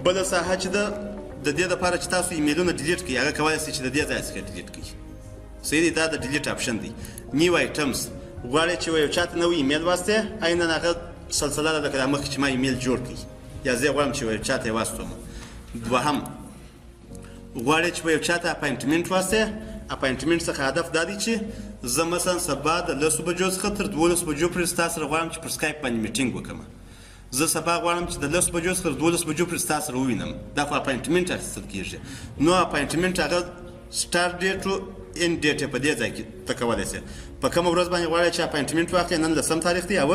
بله ساحه چې ده، د دې لپاره چې تاسو ایمیلونه delete کړئ، هغه کولای شئ چې د دې ځای څخه delete کړئ. صحیح دی، دا د delete option دی. new items، غواړئ چې یو چاته نوی ایمیل واستې، عینا هغه سلسله ده لکه دا مخکې چې ما ایمیل جوړ کړي، یا زه غواړم چې یو چاته یې واستوم. دوهم، غواړئ چې یو چاته appointment واستې. appointment څخه هدف دا دی چې زه مثلا سبا د 10 بجو څخه تر 12 بجو پورې ستا سره غواړم چې پر سکایپ باندې میټینګ وکړم. زه سبا غواړم چې د 10 بجو څخه تر 12 بجو پورې ستا سره ووینم. دا خو appointment اخیستل کېږي. نو appointment هغه start date او end date په دې ځای کې ته کولی شې. په کومه ورځ باندې غواړې چې appointment واخلې؟ نن لسم تاریخ دی او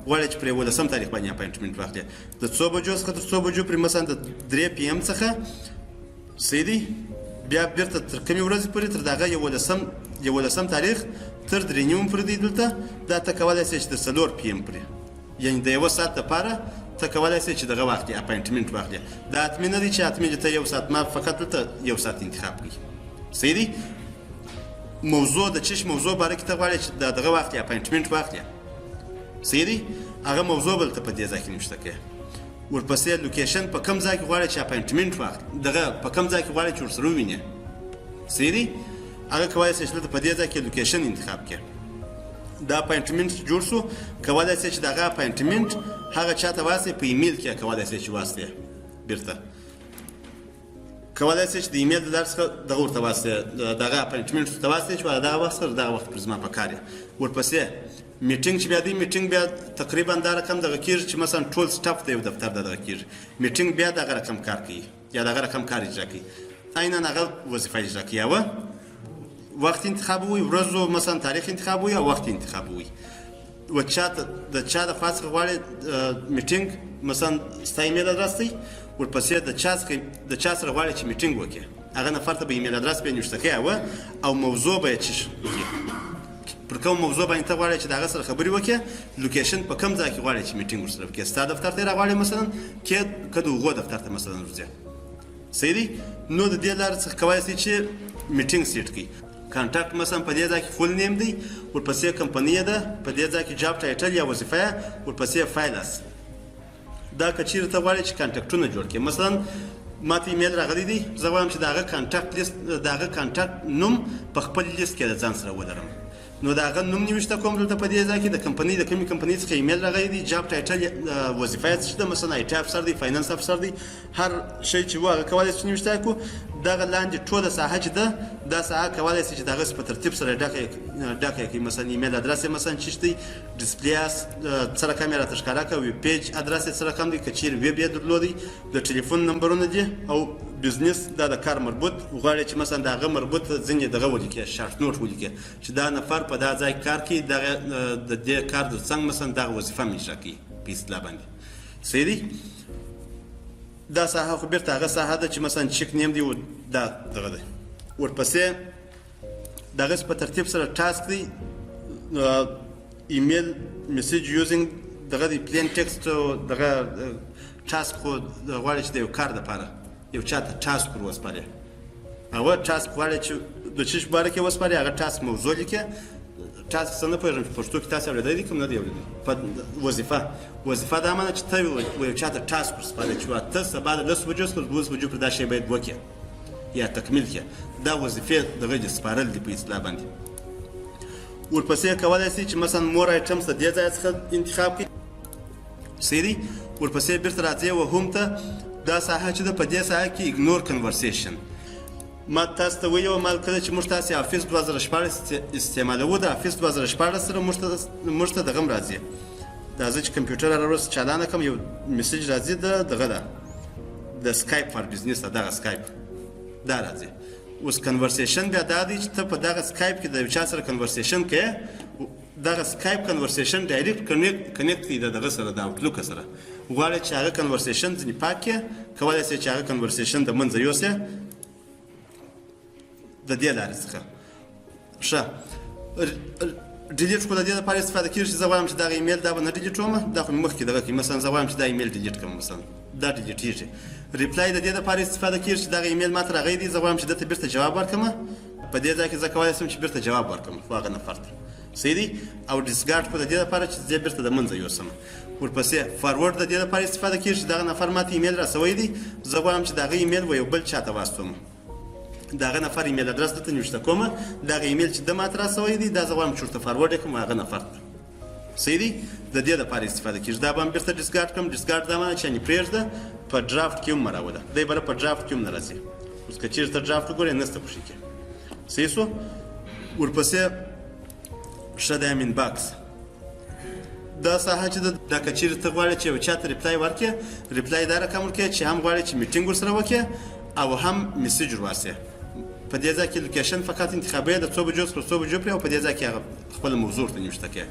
غواړې چې پر 11 تاریخ باندې appointment واخلې، د څو بجو څخه تر څو بجو پورې؟ مثلا د 3 PM څخه، صحیح دی، بیا بیرته تر کومې ورځې پورې؟ تر دغه 11 تاریخ تر 3:30 پورې دی. دلته دا ته کولی شې چې د 4 PM پورې، یعنی د یوه ساعت لپاره ته کولی شې چې دغه واخلې، appointment واخلې. دا حتمي نه دی چې حتمي ته یو ساعت، ما فقط دلته یو ساعت انتخاب کړي. صحیح دی. موضوع، د چش موضوع باره کې ته غواړې چې د دغه واخلې، appointment واخلې؟ صحیح دی، هغه موضوع بل ته په دې ځای کې نوشته کړې. ورپسې location، په کوم ځای کې غواړې چې appointment واخلې، دغه په کوم ځای کې غواړې چې ورسره ووینې؟ صحیح دی، هغه کولی شې چې دلته په دې ځای کې location انتخاب کړې. دا appointment جوړ شو، کولی شې چې دغه appointment هغه چاته واستې، په ایمیل کې کولی شې چې واستې. بیرته کولی شې چې د ایمیل د لارې څخه دغه ورته واستې، دغه appointment ورته واستې چې دغه وخت سره دغه وخت پر زما په کار یې. ورپسې میټینګ چې بیا دی، میټینګ بیا تقریبا دا رقم دغه کېږي چې مثلا ټول staff د یو دفتر دغه کېږي. میټینګ بیا دغه رقم کار کوي یا دغه رقم کار اجرا کوي، عینا هغه وظیفه اجرا کوي. او وخت انتخابوي، ورځو مثلا تاریخ انتخابوي او وخت انتخابوي و چا ته د چا د خوا څخه غواړي میټینګ. مثلا ستا ایمیل ادرس دی، ورپسې د چا څخه، د چا سره غواړي چې میټینګ وکړي، هغه نفر ته به ایمیل ادرس به نوشته کوي او موضوع به یې چې پر کوم موضوع باندې ته غواړې چې د هغه سره خبرې وکړې. location، په کوم ځای کې غواړې چې میټینګ ورسره وکړې؟ ستا دفتر ته راغواړې مثلا کې که د هغو دفتر ته مثلا ورځې؟ صحیح دی. نو د دې لارې څخه کولی شئ چې میټینګ set کړئ. contact، مثلا په دې ځای کې full name دی، ورپسې کمپنۍ ده، په دې ځای کې job title یا وظیفه، ورپسې files. دا که چیرې ته غواړې چې contact ونه جوړ کړې، مثلا ما ته ایمیل راغلی دی، زه غواړم چې د هغه contact list، د هغه contact نوم په خپل لیست کې د ځان سره ولرم، نو د هغه نوم نوشته کوم دلته په دې ځای کې، د کمپنۍ، د کومې کمپنۍ څخه ایمیل راغلی دی، job title، وظیفه یې څه ده، مثلا IT افسر دی، finance افسر دی، هر شی چې وو هغه کولی شي نوشته کو. دغه لاندې ټوله ساحه چې ده، دا ساحه کولی شي چې د هغه په ترتیب سره ډکه ډکه کړي. مثلا ایمیل ادرس یې مثلا چی دی، display څه رقم یې راته ښکاره کوي، page address یې څه رقم دی که چیرې ویب یې درلودی، د ټلیفون نمبرونه دي او business، دا د کار مربوط. غواړي چې مثلا د هغه مربوط ځینې دغه ولیکي، short note ولیکي چې دا نفر په دا ځای کار کوي، دغه د دې کار د څنګ مثلا دغه وظیفه مې اجرا کوي په اصطلاح باندې. صحیح دی. دا ساحه خو بیرته هغه ساحه ده چې مثلا check name دی او دا دغه دی. ورپسې دغه په ترتیب سره task دی، email message using دغه دی، plain text دغه task. خو غواړي چې د یو کار دپاره یو چاته task ور وسپاري. هغه task غواړي چې د چیش باره کې وسپاري، هغه task موضوع لیکي. task څه نه پوهېږم چې پښتو کې تاسو اورېدلی دی کوم نه دی اورېدلی. په وظیفه، وظیفه دا معنی چې ته یو چاته task ورسپارې چې ته سبا د 10 بجو څخه 12 بجو پر دا شی باید وکړې یا تکمیل کړې. دا وظیفې دغه دي، سپارل دي په اصطلاح باندې. ورپسې کولی شي چې مثلا more items د دې ځای څخه انتخاب کړي. صحیح دی. ورپسې بیرته راځي و home ته. دا ساحه چې ده، په دې ساحه کې ignore conversation. ما تاسو ته ویل مال کله چې موږ تاسو افیس 2016 استعمالوو، د افیس 2016 سره موږ ته دغه هم راځي. دا زه چې کمپیوټر راوړم چالانه کوم، یو message راځي، د دغه ده، د Skype for Business، دغه سکایپ دا راځي. اوس conversation بیا دا دی چې ته په دغه سکایپ کې د یو چا سره conversation کوې، دغه سکایپ conversation direct connect دی د دغه سره، د اوټلوک سره. غواړې چې هغه conversation ځینې پاک کړې، کولی شې چې هغه conversation د منځه یوسې د دې لارې څخه. ښه، delete خو د دې لپاره استفاده کېږي چې زه غواړم چې دغه ایمیل دا به نه delete وم، دا خو مې مخکې دغه کوي. مثلا زه غواړم چې دا ایمیل delete کړم، مثلا دا delete ېږي. reply د دې لپاره استفاده کېږي چې دغه ایمیل ماته راغلی دی، زه غواړم چې ده ته بیرته جواب ورکړم. په دې ځای کې زه کولی شم چې بیرته جواب ورکړم خو هغه نفر ته. صحیح دی. او discard خو د دې لپاره چې زه بیرته د منځه یوسم. ورپسې forward د دې لپاره استفاده کیږي چې دغه نفر ماته ایمیل راسوی دی، زه غواړم چې د هغه ایمیل و یو بل چاته واستوم. د هغه نفر ایمیل ادرس دلته نوشته کوم، دغه ایمیل چې ده ماته راسوی دی دا زه غواړم چې ورته forward یې کړم هغه نفر ته. صحیح دی، د دې لپاره استفاده کیږي. دا به هم بیرته discard کړم. discard دا معنی چې یعنې پرېږده په draft کې هم مه راوله، دی بله په draft کې هم نه راځي. اوس که چېرې ته draft وګورې نشته پکښې کې. صحیح شو. ورپسې ښه دی inbox دا ساحه چې ده، دا که چېرې ته غواړې چې یو چا ته reply ورکړې، reply دا رقم ورکړې چې هم غواړې چې meeting ورسره وکړې او هم message ورواستې. په دې ځای کې location فقط انتخابوې د څو بجو څخه څو بجو پورې، او په دې ځای کې هغه خپله موضوع ورته نوشته کړې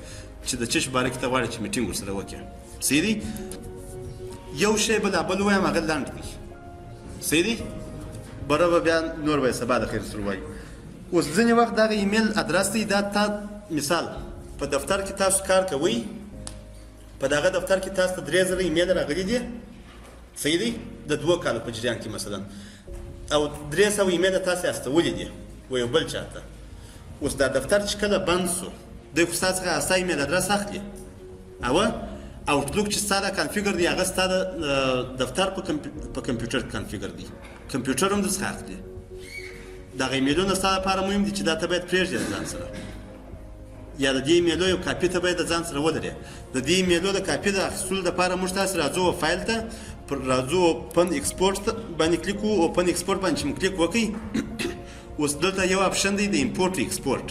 چې د څه شي باره کې ته غواړې چې meeting ورسره وکړې. صحیح دی. یو شی به لا بل ووایم، هغه لنډ دی. صحیح دی، بره به بیا نور به یې سبا د خیر سره ووایو. اوس ځینې وخت دغه ایمیل ادرس دی، دا تا مثال په دفتر کې تاسو کار کوئ، په دغه دفتر کې تاسو ته 3000 ایمیل راغلي دي. صحیح دی، د 2 کالو په جریان کې مثلا، او 300 ایمیل تاسو استولي دي و یو بل چاته. اوس دا دفتر چې کله بند سو، دی خو ستا څخه ستا ایمیل ادرس اخلي، او Outlook چې ستا دا configure دی هغه ستا د دفتر په کمپیوټر کې configure دی، کمپیوټر هم درڅخه اخلي. دغه ایمیلونه ستا لپاره مهم دي چې دا ته باید پرېږدې له ځان سره، یا د دې ایمیلو یو کاپي ته باید د ځان سره ولرې. د دې ایمیلو د کاپي د اخیستلو لپاره موږ تاسو راځو فایل ته، راځو open export باندې کلیک وو. open export باندې چې مو کلیک وکړئ، اوس دلته یو option دی د import export.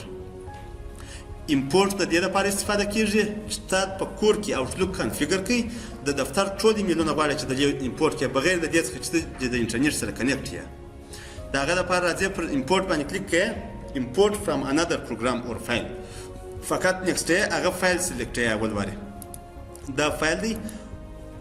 import د دې لپاره استفاده کیږي چې تا په کور کې Outlook configure کړئ، د دفتر ټول ایمیلونه غواړي چې د دې import کړې، بغیر د دې څخه چې د انټرنیټ سره connect یې. د هغه لپاره راځې پر import باندې کلیک کړئ، import from another program or file، فقط next یې هغه فایل select یې اول وارې. دا فایل دی،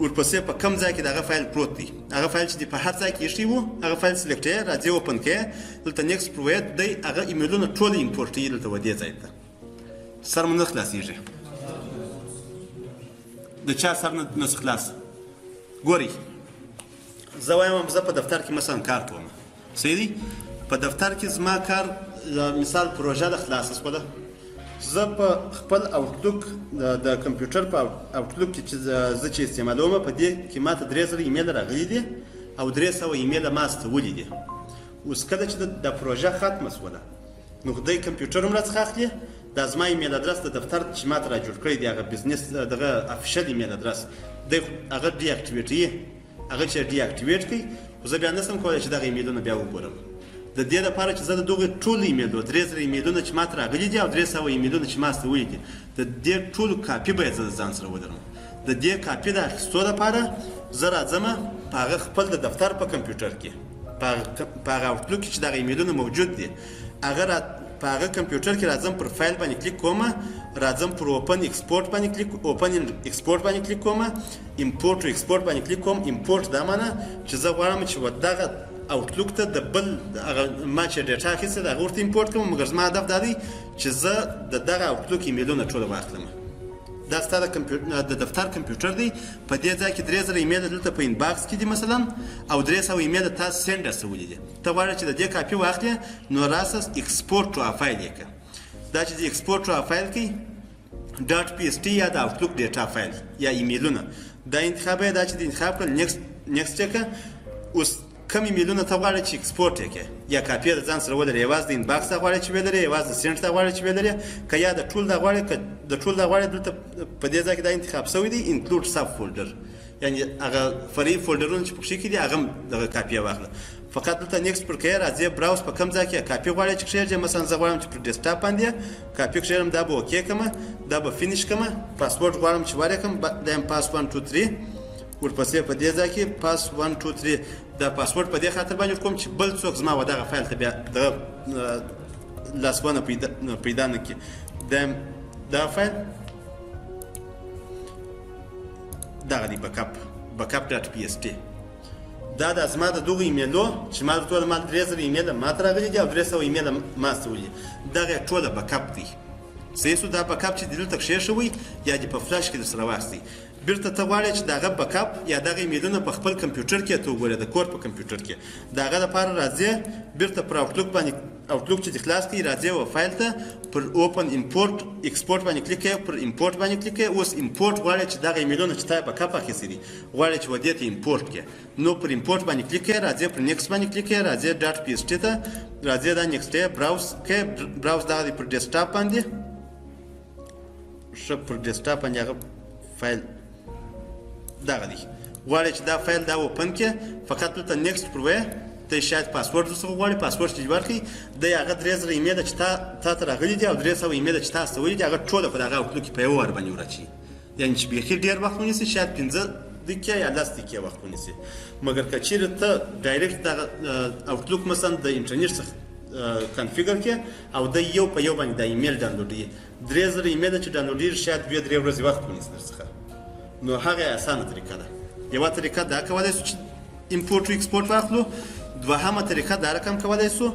ورپسې په کم ځای کې دغه فایل پروت دی، هغه فایل چې دی په هر ځای کې ایښی وو هغه فایل select یې، راځې open کړې، دلته next پر وایې دی هغه ایمیلونه ټول import یې دلته ودې ځای ته. سر مو نه خلاصېږي، د چا سر نه خلاص. ګورئ زه وایم زه په دفتر کې مثلا کار کوم. صحیح دی، په دفتر کې زما کار مثال پروژه ده خلاصه شوله، زه په خپل Outlook د کمپیوټر په Outlook کې چې زه چې استعمالوم په دې کې ماته 3000 ایمیل راغلي دي او 300 ایمیل ما استولي دي. اوس کله چې د پروژه ختمه شوله، نو خدای کمپیوټر هم راڅخه اخلي، دا زما ایمیل ادرس د دفتر چې ماته را جوړ کړی دی هغه business دغه official email address دی، هغه deactivate یي، هغه چې deactivate کړي خو زه بیا نشم کولی چې دغه ایمیلونه بیا وګورم. د دې لپاره چې زه د دغو ټولو ایمیلو 3000 ایمیلونه چې ماته راغلي دي او 300 ایمیلونه چې ما استولي دي، د دې ټولو کاپي باید زه د ځان سره ولرم. د دې کاپي د اخیستو لپاره زه راځم په هغه خپل د دفتر په کمپیوټر کې، په هغه Outlook کې چې دغه ایمیلونه موجود دي، هغه را په هغه کمپیوټر کې راځم پر فایل باندې کلیک کوم، راځم پر open export باندې کلیک، open export باندې کلیک کوم، import to export باندې کلیک کوم. import دا معنی چې زه غواړم چې دغه Outlook ته د بل هغه ما چې data اخیستې ده هغه ورته import کړم، مګر زما هدف دا دی چې زه د دغه Outlook ایمیلونه ټوله واخلم. دا ستا د دفتر کمپیوټر دی، په دې ځای کې 3000 ایمیل دلته په inbox کې دي مثلا، او 300 ایمیل تا send استولي دي. ته غواړې چې د دې کاپي واخلې، نو راسه export to file یې کړه. دا چې د export to file کې dot PST یا د Outlook data file یا ایمیلونه دا انتخاب یې، دا چې د انتخاب کړل next next یې کړه. اوس کم ایمیلونه ته غواړې چې export یې کړې یا کاپي د ځان سره ولرې، یوازې د inbox ته غواړې چې ولرې، یوازې د sent ته غواړې چې ولرې، که یا د ټول دا غواړې، که د ټول دا غواړې دلته په دې ځای کې دا انتخاب شوی دی include sub folder، یعنی هغه فرعي فولډرونه چې پکښې کې دي هغه هم دغه کاپي واخله. فقط دلته next پر کوې، راځې browse په کوم ځای کې کاپي غواړې چې کښېږدې. مثلا زه غواړم چې پر desktop باندې کاپي کښېږدم، دا به okay کړم، دا به finish کړم. پاسورډ غواړم چې ورکړم، دا یم pass 1 2 3. ورپسې په دې ځای کې pass 1 2 3 دا پاسورډ په دې خاطر باندې ورکوم چې بل څوک زما و دغه فایل ته بیا دغه لاسوهنه پیدا نه کړي. دا فایل دغه دی backup dot PST. دا د زما د دغو ایمیلو چې ما درته وویل ما 3000 ایمیله ماته راغلي دي او 300 ایمیله ما استولي، دغه ټوله backup دی. صحیح سو. دا backup چې دې دلته کښېښوئ یا دې په فلش کې درسره واخیستئ، بیرته ته غواړې چې د هغه backup یا دغه ایمیلونه په خپل کمپیوټر کې ته وګورې، د کور په کمپیوټر کې، د هغه لپاره راځې بیرته پر Outlook باندې، Outlook چې دې خلاص کړي راځې و فایل ته، پر open import export باندې کلیک کوې، پر import باندې کلیک کوې. اوس import غواړې چې دغه ایمیلونه چې تا backup اخیستي دي غواړې چې و دې ته import کړې، نو پر import باندې کلیک کوې، راځې پر next باندې کلیک کوې، راځې dot PST ته، راځې دا next یې browse کوې، browse دغه دی پر desktop باندې، ښه پر desktop باندې هغه فایل دغه دی، غواړې چې دا فایل دا open کړې، فقط دلته next پر وایې، ته شاید پاسورډ ورڅخه غواړې، پاسورډ چې ورکړي دی هغه 3000 ایمیله چې تا ته راغلي دي او 300 ایمیله چې تا استولي دي هغه ټوله په دغه Outlook کې په یوه وار باندې وراچوي. یعنې چې بیخي ډېر وخت ونیسي، شاید 5 دقیقې یا 10 دقیقې وخت ونیسي. مګر که چیرې ته direct دغه Outlook مثلا د انټرنیټ څخه configure کړې او دی یو په یو باندې دا ایمیل ډاونلوډوي، 3000 ایمیله چې ډاونلوډېږي شاید 2-3 ورځې وخت ونیسي درڅخه. نو هغه اسانه طریقه ده. یوه طریقه دا کولی شو چې import او export واخلو. دوهمه طریقه دا رقم کولی شو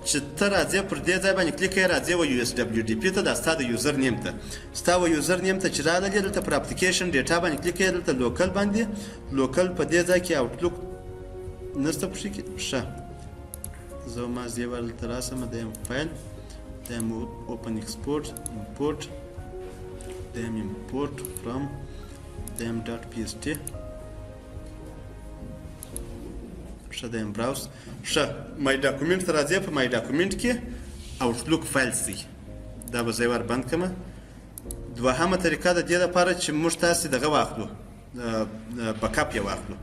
چې ته راځې پر دې ځای باندې کلیک کوې، راځې و USWDP ته، دا ستا د user name ته، ستا و user name ته چې راغلې دلته پر application data باندې کلیک کوې، دلته local باندې، local په دې ځای کې Outlook نشته پکښې کې. ښه زه ما زه یو دلته راسم، دا یم فایل، دا یم open export import، دا یم import from، دا یم dot PST، ښه دا یم browse. ښه my document ته راځې، په my document کې Outlook فایل دی، دا به زه یو وار بند کړم. دوهمه طریقه د دې لپاره چې موږ تاسې دغه واخلو، backup یې واخلو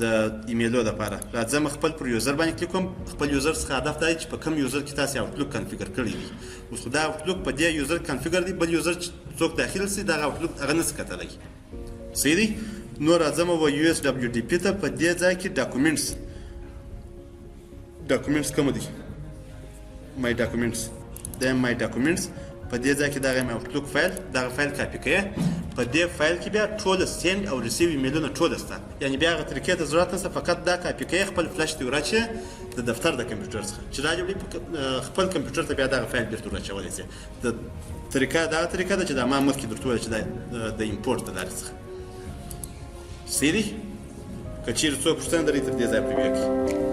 د ایمیلو لپاره، راځم خپل پر user باندې کلیک کوم. خپل user څخه هدف دا دی چې په کوم user کې تاسې Outlook configure کړی دی. اوس خو دا Outlook په دې user configure دی، بل user چې څوک داخل سي دغه Outlook هغه نه سي کتلی. صحیح دی. نو راځم و USWDP ته، په دې ځای کې documents، documents کوم دی، my documents، دا my documents، په دې ځای کې دغه مې Outlook فایل، دغه فایل کاپي کوې. په دې فایل کې بیا ټوله send او receive ایمیلونه ټوله سته، یعنې بیا هغه طریقې ته ضرورت نشته، فقط دا کاپي کوې خپل فلش ته وراچوې د دفتر د کمپیوټر څخه چې را جوړي خپل کمپیوټر ته بیا دغه فایل بیرته وراچولی شي. د طریقه دا طریقه ده چې دا ما مخکې درته وویل چې دا د import د لارې څخه. صحیح دی. که چیرې څوک پوښتنه لري تر دې ځایه پرې ویې کړي.